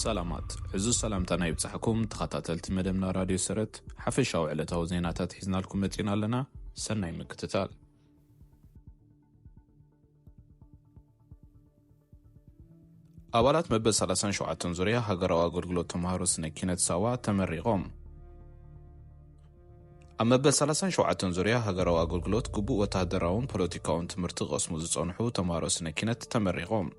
ሰላማት፣ ዕዙዝ ሰላምታና ይብጻሕኩም ተኸታተልቲ መደብና ራድዮ ሰረት። ሓፈሻዊ ዕለታዊ ዜናታት ሒዝናልኩም መጺና ኣለና። ሰናይ ምክትታል። ኣባላት መበል ሰላሳን ሸውዓተን ዙርያ ሃገራዊ ኣገልግሎት ተምሃሮ ስነ ኪነት ሳዋ ተመሪቖም። ኣብ መበል ሰላሳን ሸውዓተን ዙርያ ሃገራዊ ኣገልግሎት ግቡእ ወተሃደራውን ፖለቲካውን ትምህርቲ ቐስሙ ዝጸንሑ ተምሃሮ ስነ ኪነት ተመሪቖም።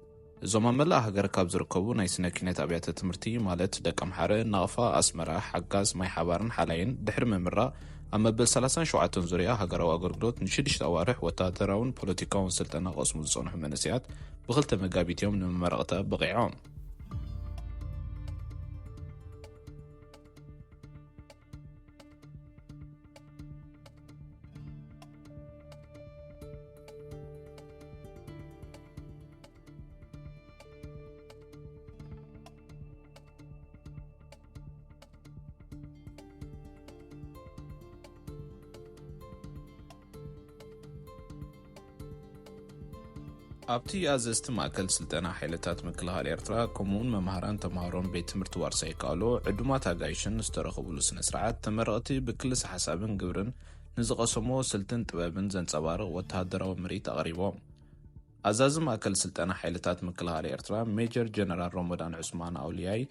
እዞም ኣብ መላእ ሃገር ካብ ዝርከቡ ናይ ስነ ኪነት ኣብያተ ትምህርቲ፣ ማለት ደቀምሓረ፣ ናቕፋ፣ ኣስመራ፣ ሓጋዝ፣ ማይ ሓባርን ሓላይን፣ ድሕሪ ምምራቕ ኣብ መበል ሰላሳን ሸውዓተን ዙርያ ሃገራዊ ኣገልግሎት ንሽዱሽተ ኣዋርሕ ወተሃደራውን ፖለቲካውን ስልጠና ቐስሙ ዝጸንሑ መንእሰያት ብክልተ መጋቢት እዮም ንመመረቕታ በቒዖም። ኣብቲ ኣዘዝቲ ማእከል ስልጠና ሓይልታት ምክልኻል ኤርትራ፣ ከምኡውን መምሃራን ተምሃሮን ቤት ትምህርቲ ዋርሳይ ካሎ፣ ዕዱማት ኣጋይሽን ዝተረኸቡሉ ስነ ስርዓት፣ ተመረቕቲ ብክልሰ ሓሳብን ግብርን ንዝቐሰምዎ ስልትን ጥበብን ዘንጸባርቕ ወተሃደራዊ ምርኢት ኣቕሪቦም። ኣዛዚ ማእከል ስልጠና ሓይልታት ምክልኻል ኤርትራ ሜጀር ጀነራል ሮሞዳን ዑስማን ኣውልያይ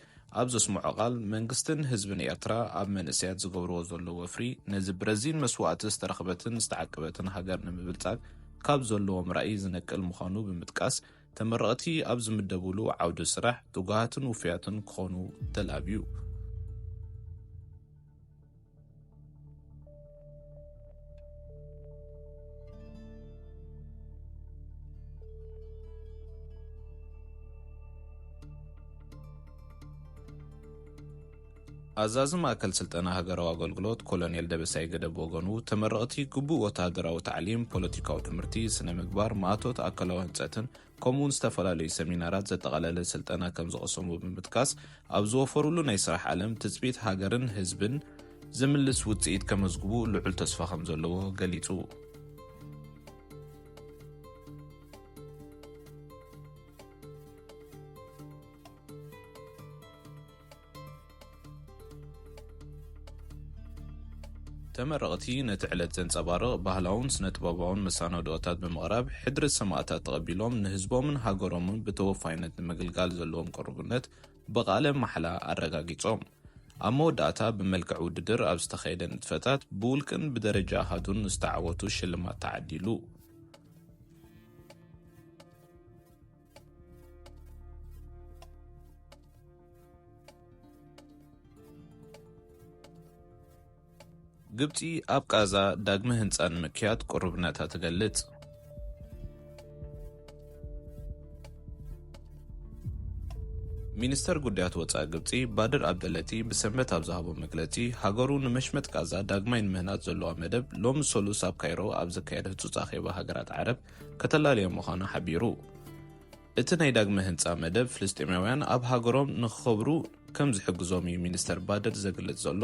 ኣብ ዘስምዖ ቃል፣ መንግስትን ህዝብን ኤርትራ ኣብ መንእሰያት ዝገብርዎ ዘሎ ወፍሪ፣ ነዚ ብረዚን መስዋእቲ ዝተረኽበትን ዝተዓቀበትን ሃገር ንምብልጻግ ካብ ዘለዎም ራእይ ዝነቅል ምዃኑ ብምጥቃስ፣ ተመረቕቲ ኣብ ዝምደብሉ ዓውዲ ስራሕ ትጉሃትን ውፉያትን ክኾኑ ተላብዩ። ኣዛዚ ማእከል ስልጠና ሃገራዊ ኣገልግሎት ኮሎኔል ደበሳይ ገደብ ወገኑ፣ ተመረቕቲ ግቡእ ወተሃደራዊ ታዕሊም፣ ፖለቲካዊ ትምህርቲ፣ ስነ ምግባር፣ ማእቶት ኣካላዊ ህንጸትን ከምኡውን ዝተፈላለዩ ሰሚናራት ዘጠቓለለ ስልጠና ከም ዝቐሰሙ ብምጥቃስ፣ ኣብ ዝወፈሩሉ ናይ ስራሕ ዓለም ትጽቢት ሃገርን ህዝብን ዝምልስ ውጽኢት ከመዝግቡ ልዑል ተስፋ ከም ዘለዎ ገሊጹ። ተመረቕቲ ነቲ ዕለት ዘንጸባርቕ ባህላውን ስነ-ጥበባውን መሰናድኦታት ብምቕራብ፣ ሕድሪ ሰማእታት ተቐቢሎም፣ ንህዝቦምን ሃገሮምን ብተወፋይነት ንምግልጋል ዘለዎም ቅሩብነት ብቓለ ማሕላ ኣረጋጊጾም። ኣብ መወዳእታ፣ ብመልክዕ ውድድር ኣብ ዝተኻየደ ንጥፈታት፣ ብውልቅን ብደረጃ ኣሃዱን ዝተዓወቱ ሽልማት ተዓዲሉ። ግብጺ ኣብ ቃዛ ዳግመ ህንጻ ንምክያድ ቅሩብነታ ትገልጽ። ሚኒስተር ጉዳያት ወጻኢ ግብጺ ባድር ኣብደለቲ ብሰንበት ኣብ ዝሃቦ መግለጺ፣ ሃገሩ ንመሽመጥ ቃዛ ዳግማይ ንምህናጽ ዘለዋ መደብ ሎሚ ሰሉስ ኣብ ካይሮ ኣብ ዘካየደ ህጹጽ ኣኼባ ሃገራት ዓረብ ከተላልዮ ምዃኑ ሓቢሩ። እቲ ናይ ዳግመ ህንጻ መደብ፣ ፍልስጤማውያን ኣብ ሃገሮም ንኽኸብሩ ከም ዝሕግዞም እዩ ሚኒስተር ባድር ዘግልጽ ዘሎ።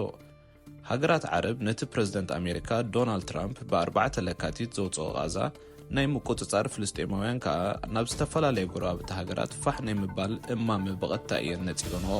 ሃገራት ዓረብ ነቲ ፕረዚደንት ኣሜሪካ ዶናልድ ትራምፕ ብኣርባዕተ ለካቲት ዘውጽኦ ቃዛ ናይ ምቁጽጻር ፍልስጤማውያን ከኣ ናብ ዝተፈላለየ ጎረባብቲ ሃገራት ፋሕ ናይ ምባል እማመ ብቐጥታ እየን ነጺገንኦ።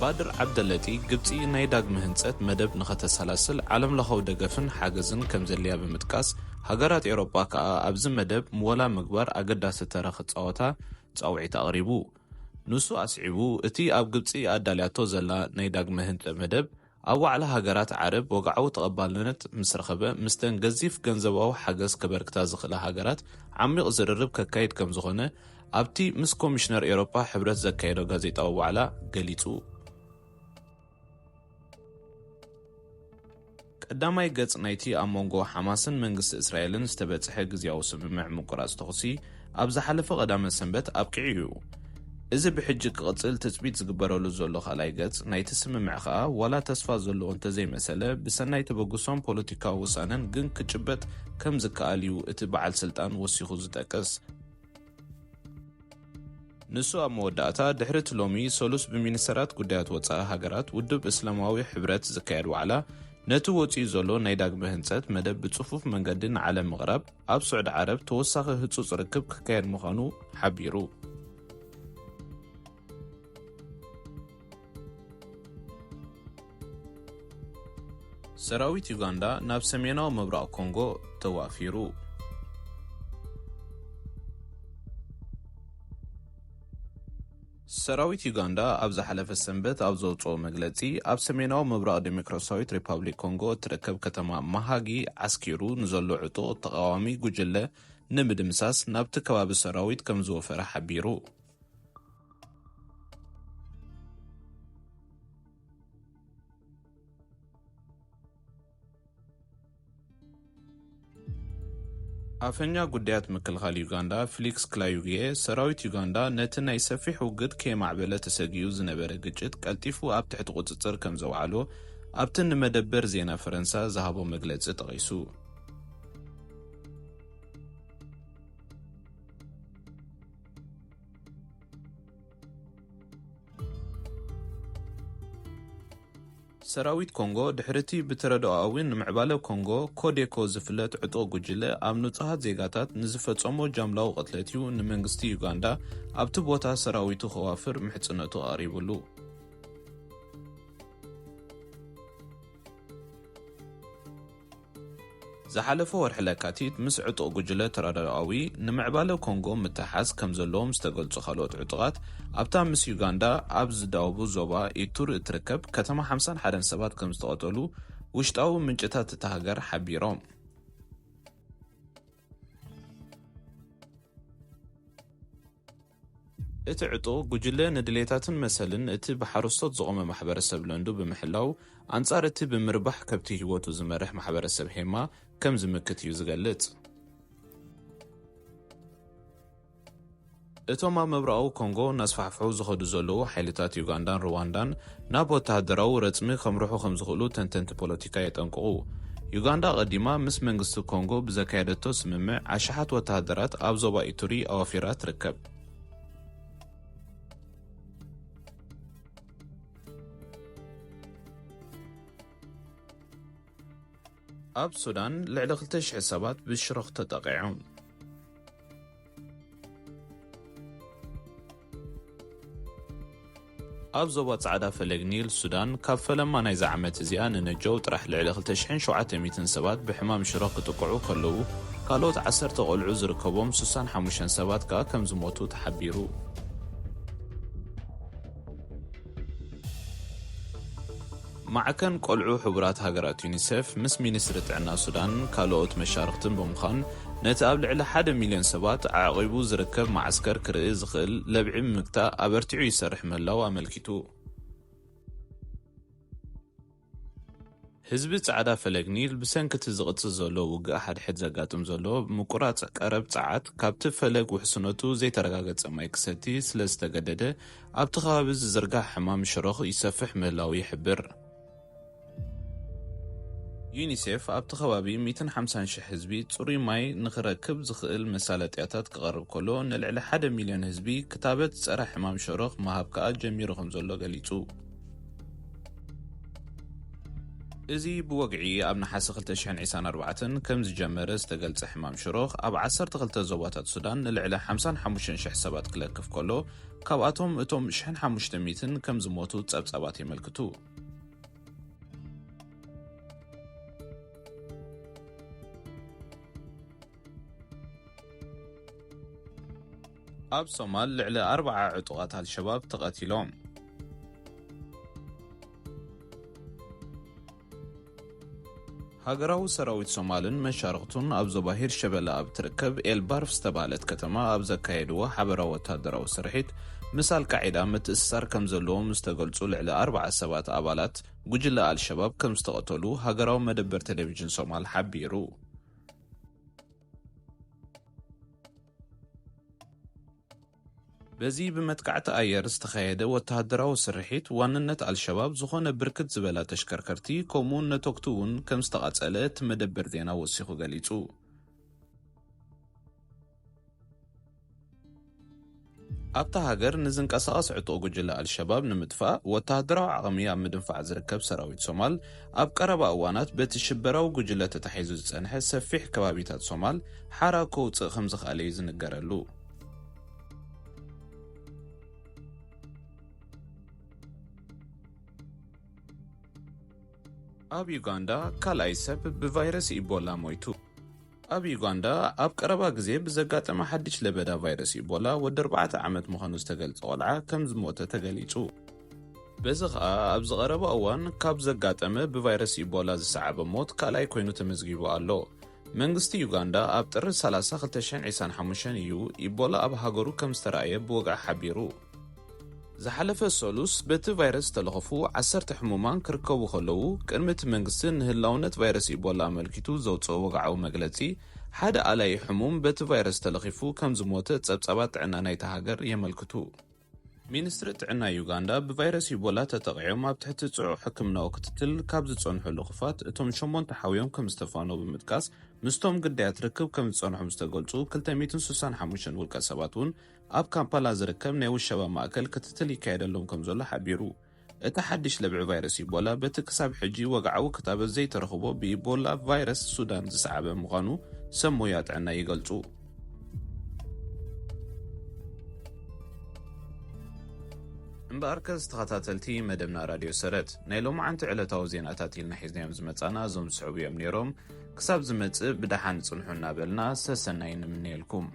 ባድር ዓብደለጢ፣ ግብጺ ናይ ዳግመ ህንጸት መደብ ንኸተሰላስል ዓለምለኻዊ ደገፍን ሓገዝን ከም ዘድልያ ብምጥቃስ፣ ሃገራት ኤውሮጳ ከኣ ኣብዚ መደብ ምወላ ምግባር ኣገዳሲ ተራ ክጻወታ ጻውዒት ኣቕሪቡ። ንሱ ኣስዒቡ፣ እቲ ኣብ ግብጺ ኣዳልያቶ ዘላ ናይ ዳግመ ህንጸት መደብ፣ ኣብ ዋዕላ ሃገራት ዓረብ ወግዓዊ ተቐባልነት ምስ ረኸበ፣ ምስተን ገዚፍ ገንዘባዊ ሓገዝ ከበርክታ ዝኽእላ ሃገራት ዓሚቕ ዝርርብ ከካይድ ከም ዝኾነ፣ ኣብቲ ምስ ኮሚሽነር ኤውሮጳ ሕብረት ዘካየዶ ጋዜጣዊ ዋዕላ ገሊጹ። ቀዳማይ ገጽ ናይቲ ኣብ መንጎ ሓማስን መንግስቲ እስራኤልን ዝተበጽሐ ግዝያዊ ስምምዕ ምቁራጽ ተኹሲ፣ ኣብ ዝሓለፈ ቀዳመ ሰንበት ኣብቂዑ እዩ። እዚ ብሕጂ ክቕጽል ትጽቢት ዝግበረሉ ዘሎ ካልኣይ ገጽ ናይቲ ስምምዕ ከኣ፣ ዋላ ተስፋ ዘለዎ እንተዘይመሰለ፣ ብሰናይ ተበግሶን ፖለቲካዊ ውሳነን ግን ክጭበጥ ከም ዝከኣል እዩ እቲ በዓል ስልጣን ወሲኹ ዝጠቅስ። ንሱ ኣብ መወዳእታ፣ ድሕሪ እቲ ሎሚ ሰሉስ ብሚኒስተራት ጉዳያት ወጻኢ ሃገራት ውድብ እስላማዊ ሕብረት ዝካየድ ዋዕላ፣ ነቲ ወጺኡ ዘሎ ናይ ዳግመ ህንጸት መደብ ብጽፉፍ መንገዲ ንዓለም ምቕራብ፣ ኣብ ስዑዲ ዓረብ ተወሳኺ ህጹጽ ርክብ ክካየድ ምዃኑ ሓቢሩ። ሰራዊት ዩጋንዳ ናብ ሰሜናዊ ምብራቕ ኮንጎ ተዋፊሩ። ሰራዊት ዩጋንዳ ኣብ ዝሓለፈ ሰንበት ኣብ ዘውጽኦ መግለጺ፣ ኣብ ሰሜናዊ ምብራቕ ዴሞክራሲያዊት ሪፓብሊክ ኮንጎ እትርከብ ከተማ ማሃጊ ዓስኪሩ ንዘሎ ዕጡቕ ተቓዋሚ ጉጅለ ንምድምሳስ ናብቲ ከባቢ ሰራዊት ከም ዝወፈረ ሓቢሩ። ኣፈኛ ጉዳያት ምክልኻል ዩጋንዳ ፊሊክስ ክላዩግየ፣ ሰራዊት ዩጋንዳ ነቲ ናይ ሰፊሕ ውግእ ከየማዕበለ ተሰጊኡ ዝነበረ ግጭት ቀልጢፉ ኣብ ትሕቲ ቁጽጽር ከም ዘውዓሎ ኣብቲ ንመደበር ዜና ፈረንሳ ዝሃቦ መግለጺ ጠቒሱ። ሰራዊት ኮንጎ፣ ድሕሪ'ቲ ብተረድኦኣዊ ንምዕባለ ኮንጎ፣ ኮዴኮ፣ ዝፍለጥ ዕጡቕ ጉጅለ፣ ኣብ ንጹሃት ዜጋታት ንዝፈጸሞ ጃምላዊ ቅትለት'ዩ ንመንግስቲ ዩጋንዳ ኣብቲ ቦታ ሰራዊቱ ከዋፍር ምሕጽነቱ ኣቕሪብሉ። ዝሓለፈ ወርሒ ለካቲት፣ ምስ ዕጡቕ ጉጅለ ተረድኦኣዊ ንምዕባለ ኮንጎ ምትሕሓዝ ከም ዘለዎም ዝተገልጹ ካልኦት ዕጡቓት፣ ኣብታ ምስ ዩጋንዳ ኣብ ዝዳወቡ ዞባ ኢቱሪ እትርከብ ከተማ ሓምሳን ሓደን ሰባት ከም ዝተቐተሉ ውሽጣዊ ምንጭታት እታ ሃገር ሓቢሮም። እቲ ዕጡቕ ጉጅለ ንድሌታትን መሰልን እቲ ብሓረስቶት ዝቖመ ማሕበረሰብ ለንዱ ብምሕላው፣ ኣንጻር እቲ ብምርባሕ ከብቲ ህይወቱ ዝመርሕ ማሕበረሰብ ሄማ ከም ዝምክት እዩ ዝገልጽ። እቶም ኣብ ምብራቓዊ ኮንጎ እናስፋሕፍሑ ዝኸዱ ዘለዉ ሓይልታት ዩጋንዳን ሩዋንዳን፣ ናብ ወተሃደራዊ ረጽሚ ከምርሑ ከም ዝኽእሉ ተንተንቲ ፖለቲካ የጠንቅቑ። ዩጋንዳ ኣቐዲማ ምስ መንግስቲ ኮንጎ ብዘካየደቶ ስምምዕ፣ ኣሽሓት ወተሃደራት ኣብ ዞባ ኢቱሪ ኣዋፊራ ትርከብ። ኣብ ሱዳን፣ ልዕሊ ክልተ ሽሕ ሰባት ብሽሮኽ ተጠቒዖም። ኣብ ዞባ ጻዕዳ ፈለግ ኒል ሱዳን፣ ካብ ፈለማ ናይዚ ዓመት እዚኣ ንነጀው ጥራሕ ልዕሊ ክልተ ሽሕን ሸውዓተ ሚእትን ሰባት ብሕማም ሽሮኽ ክጥቅዑ ከለዉ፣ ካልኦት ዓሰርተ ቆልዑ ዝርከቦም ስሳን ሓሙሽተን ሰባት ከኣ ከም ዝሞቱ ተሓቢሩ። ማዕከን ቆልዑ ሕቡራት ሃገራት ዩኒሴፍ ምስ ሚኒስትሪ ጥዕና ሱዳን ካልኦት መሻርኽትን ብምዃን፣ ነቲ ኣብ ልዕሊ ሓደ ሚልዮን ሰባት ኣዕቒቡ ዝርከብ መዓስከር ክርኢ ዝኽእል ለብዒ ብምግታእ ኣበርቲዑ ይሰርሕ ምህላው ኣመልኪቱ። ህዝቢ ጻዕዳ ፈለግ ኒል ብሰንኪ እቲ ዝቕጽል ዘሎ ውግእ ሓድሕድ ዘጋጥም ዘሎ ምቁራጽ ቀረብ ጸዓት ካብቲ ፈለግ ውሕስነቱ ዘይተረጋገጸ ማይ ክሰቲ ስለ ዝተገደደ ኣብቲ ከባቢ ዝዝርጋሕ ሕማም ሽሮኽ ይሰፍሕ ምህላዉ ይሕብር። ዩኒሴፍ ኣብቲ ከባቢ ሚእትን ሓምሳን ሽሕ ህዝቢ ጽሩይ ማይ ንኽረክብ ዝኽእል መሳለጥያታት ክቐርብ ከሎ፣ ንልዕሊ ሓደ ሚልዮን ህዝቢ ክታበት ጸረ ሕማም ሽሮኽ ምሃብ ከኣ ጀሚሩ ከም ዘሎ ገሊጹ። እዚ ብወግዒ ኣብ ነሓሰ ክልተ ሽሕን ዕስራን ኣርባዕተን ከም ዝጀመረ ዝተገልጸ ሕማም ሽሮኽ፣ ኣብ ዓሰርተ ክልተ ዞባታት ሱዳን ንልዕሊ ሓምሳን ሓሙሽተን ሽሕ ሰባት ክለክፍ ከሎ፣ ካብኣቶም እቶም ሽሕን ሓሙሽተ ሚእትን ከም ዝሞቱ ጸብጻባት የመልክቱ። ኣብ ሶማል ልዕሊ ኣርብዓ ዕጡቓት ኣልሸባብ ተቐቲሎም። ሃገራዊ ሰራዊት ሶማልን መሻርኽቱን ኣብ ዞባ ሂር ሸበላ ኣብ ትርከብ ኤልባርፍ ዝተባህለት ከተማ ኣብ ዘካየድዎ ሓበራዊ ወታደራዊ ስርሒት፣ ምስ ኣልቃዒዳ ምትእስሳር ከም ዘለዎም ዝተገልጹ ልዕሊ ኣርብዓ ሰባት ኣባላት ጉጅለ ኣልሸባብ ከም ዝተቐተሉ ሃገራዊ መደበር ቴሌቪዥን ሶማል ሓቢሩ። በዚ ብመጥቃዕቲ ኣየር ዝተኻየደ ወተሃደራዊ ስርሒት፣ ዋንነት ኣልሸባብ ዝኾነ ብርክት ዝበላ ተሽከርከርቲ፣ ከምኡውን ነቶክቲ እውን ከም ዝተቓጸለ እቲ መደበር ዜና ወሲኹ ገሊጹ። ኣብታ ሃገር ንዝንቀሳቐስ ዕጡቕ ጉጅለ ኣልሸባብ ንምጥፋእ ወተሃደራዊ ዓቕሚ ኣብ ምድንፋዕ ዝርከብ ሰራዊት ሶማል፣ ኣብ ቀረባ እዋናት በቲ ሽበራዊ ጉጅለ ተታሒዙ ዝጸንሐ ሰፊሕ ከባቢታት ሶማል ሓራ ከውጽእ ከም ዝኽኣለ እዩ ዝንገረሉ። ኣብ ዩጋንዳ ካልኣይ ሰብ ብቫይረስ ኢቦላ ሞይቱ። ኣብ ዩጋንዳ ኣብ ቀረባ ግዜ ብዘጋጠመ ሓድሽ ለበዳ ቫይረስ ኢቦላ ወዲ ኣርባዕተ ዓመት ምዃኑ ዝተገልጸ ቆልዓ ከም ዝሞተ ተገሊጹ። በዚ ኸኣ ኣብዚ ቀረባ እዋን ካብ ዘጋጠመ ብቫይረስ ኢቦላ ዝሰዓበ ሞት ካልኣይ ኮይኑ ተመዝጊቡ ኣሎ። መንግስቲ ዩጋንዳ ኣብ ጥሪ ሰላሳ ክልተ ሽሕን ዕስራን ሓሙሽተን እዩ ኢቦላ ኣብ ሃገሩ ከም ዝተራእየ ብወግዒ ሓቢሩ። ዝሓለፈ ሰሉስ በቲ ቫይረስ ዝተለኸፉ ዓሰርተ ሕሙማን ክርከቡ ከለዉ፣ ቅድሚ እቲ መንግስቲ ንህላውነት ቫይረስ ኢቦላ ኣመልኪቱ ዘውጽኦ ወግዓዊ መግለጺ፣ ሓደ ኣላዪ ሕሙም በቲ ቫይረስ ተለኺፉ ከም ዝሞተ ጸብጻባት ጥዕና ናይታ ሃገር የመልክቱ። ሚኒስትሪ ጥዕና ዩጋንዳ፣ ብቫይረስ ኢቦላ ተጠቒዖም ኣብ ትሕቲ ጽዑቕ ሕክምናዊ ክትትል ካብ ዝጸንሑ ልኹፋት እቶም ሸሞንተ ሓውዮም ከም ዝተፋነው ብምጥቃስ፣ ምስቶም ግዳያት ርክብ ከም ዝጸንሑ ዝተገልጹ ክልተ ሚእትን ስሳን ሓሙሽተን ውልቀ ሰባት እውን ኣብ ካምፓላ ዝርከብ ናይ ውሸባ ማእከል ክትትል ይካየደሎም ከም ዘሎ ሓቢሩ። እቲ ሓድሽ ለብዒ ቫይረስ ኢቦላ በቲ ክሳብ ሕጂ ወግዓዊ ክታበት ዘይተረኽቦ ብኢቦላ ቫይረስ ሱዳን ዝሰዓበ ምዃኑ ሰብ ሞያ ጥዕና ይገልጹ። እምበኣርከስ ተኸታተልቲ መደብና ራድዮ ሰረት፣ ናይ ሎማዓንቲ ዕለታዊ ዜናታት ኢልና ሒዝናዮም ዝመጻና እዞም ዝስዕቡ እዮም ነይሮም። ክሳብ ዝመጽእ ብደሓን ጽንሑ እናበልና ሰሰናይ ንምነየልኩም።